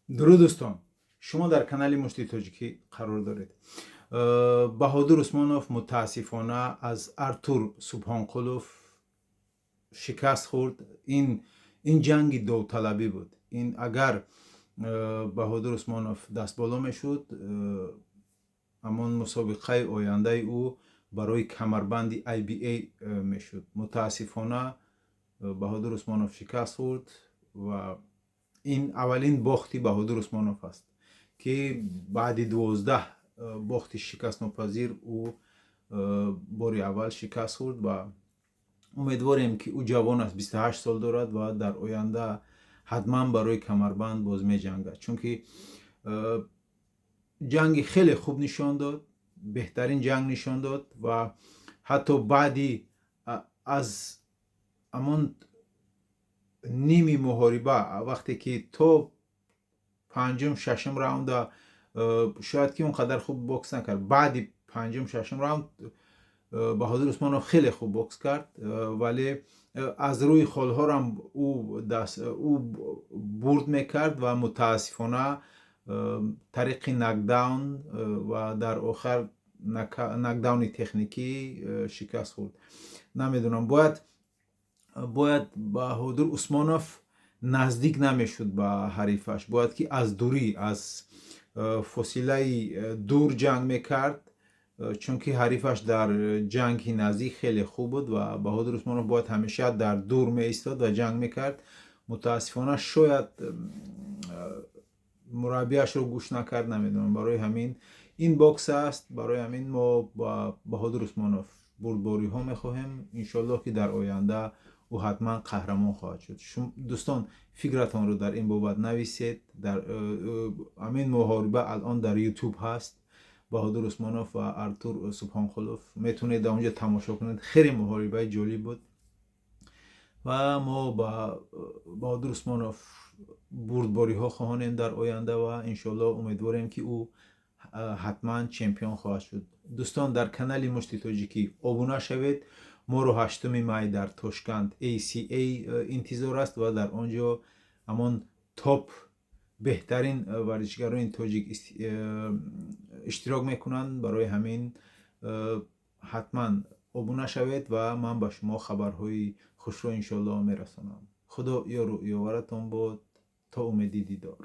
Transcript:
Дуруд, дӯстон! Шумо дар канали Мушти Тоҷикӣ қарор доред. Баҳодур Усмонов мутаассифона аз Артур Субҳонқулов шикаст хӯрд. Ин ҷанги довталабӣ буд. Ин агар Баҳодур Усмонов дастболо мешуд, ҳамон мусобиқаи ояндаи ӯ барои камарбанди IBA мешуд. Мутаассифона, Баҳодур Усмонов шикаст хӯрд ва ин аввалин бохти Баҳодур Усмонов аст, ки баъди 12 бохти шикастнопазир ӯ бори аввал шикаст хӯрд. Ва умедворем, ки ӯ ҷавон аст, 28 сол дорад ва дар оянда ҳатман барои камарбанд боз меҷангад, чунки ҷанги хеле хуб нишон дод, беҳтарин ҷанг нишон дод. Ва ҳатто баъди аз ҳамон ними муҳориба, вақте ки то панҷум, шашум раунда шояд ки он қадар хуб бокс накард, баъди панҷум, шашум раунд Баҳодур Усмонов хеле хуб бокс кард, вале аз рӯи холҳорам ӯ бурд мекард ва мутаассифона тариқи нокдаун ва дар охар нокдауни техникӣ шикаст хӯрд. Намедонам, бояд Баҳодур Усмонов наздик намешуд ба ҳарифаш, бояд ки аз дурӣ, аз фосилаи дур ҷанг мекард, чунки ҳарифаш дар ҷанги наздик хеле хуб буд ва Баҳодур Усмонов бояд ҳамеша дар дур меистод ва ҷанг мекард. Мутаассифона, шояд мураббияшро гӯш накард, намедонам. Барои ҳамин ин бокс аст. Барои ҳамин мо ба Баҳодур Усмонов бурдбориҳо мехоҳем. Иншоаллоҳ, ки дар оянда ӯ ҳатман қаҳрамон хоҳад шуд. Дӯстон, фикратонро дар ин бобат нависед. Дар ҳамин муҳориба алон дар Ютуб ҳаст, Баҳодур Усмонов ва Артур Субҳонқулов, метавонед дар онҷо тамошо кунед. Хеле муҳорибаи ҷолиб буд ва мо ба Баҳодур Усмонов бурдбориҳо хоҳонем дар оянда ва иншоаллоҳ умедворем, ки ӯ ҳатман чемпион хоҳад шуд. Дӯстон, дар канали Мушти Тоҷикӣ обуна шавед. Моро 8 май дар Тошканд ACA интизор аст ва дар он ҷо ҳамон топ беҳтарин варзишгарони тоҷик иштирок мекунанд. Барои ҳамин ҳатман обуна шавед ва ман ба шумо хабарҳои хушро иншоаллоҳ мерасонам. Худо ёру ёваратон бод, то умеди дидор.